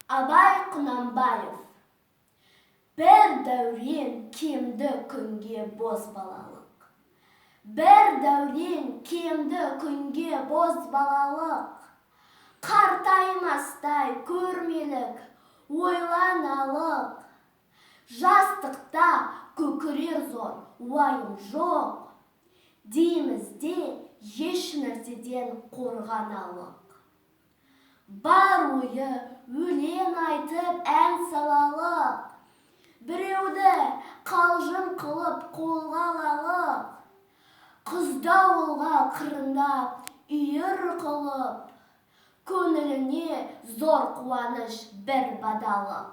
Абай Құнанбаев. Бір дәурен кемді күнге бозбалалық. Бір дәурен кемді күнге бозбалалық. Қартаймастай көрмелік, ойланалық. Жастықта көкірер зор уайым жоқ. Дейміз де еш нәрседен қорғаналық. Бар ойы өлең айтып ән салалық. Біреуді қалжың қылып қолға алалық. Қызды ауылға қырындап үйір қылып, көңіліне зор қуаныш бір бадалық.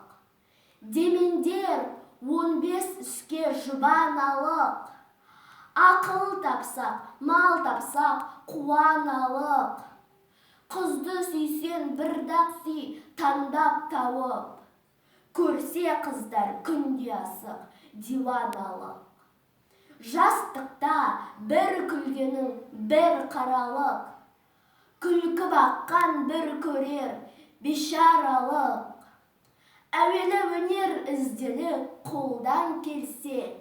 Демендер 15 іске жұбаналық. Ақыл тапсақ, мал тапсақ, қуаналық. Қызды сүйсең бір-ақ сүй, таңдап тауып. Көрсе қыздар күнде асық, диуаналық. Жастықта бір күлгенің бір қаралық. Күлкі баққан бір көрер бишаралық. Әуелі өнер ізделік қолдан келсе,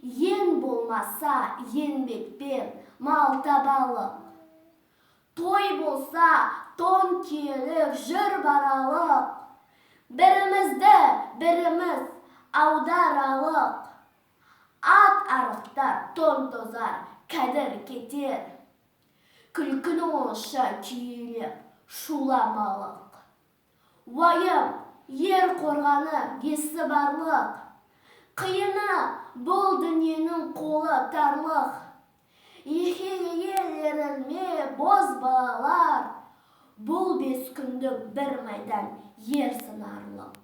ең болмаса еңбекпен мал табалық. Той болса тон киелік жүр баралық. Бірімізді біріміз аударалық. Ат арықтар, тон тозар, кәдір кетер. Күлкіні онша күйелеп шуламалық. Уайым, ер қорғаны, есі барлық. Қиыны бұл дүниенің қолы тарлық. Ехе-елерілме боз балалар. Бұл 5 күндік бір майдан ер сынарлық.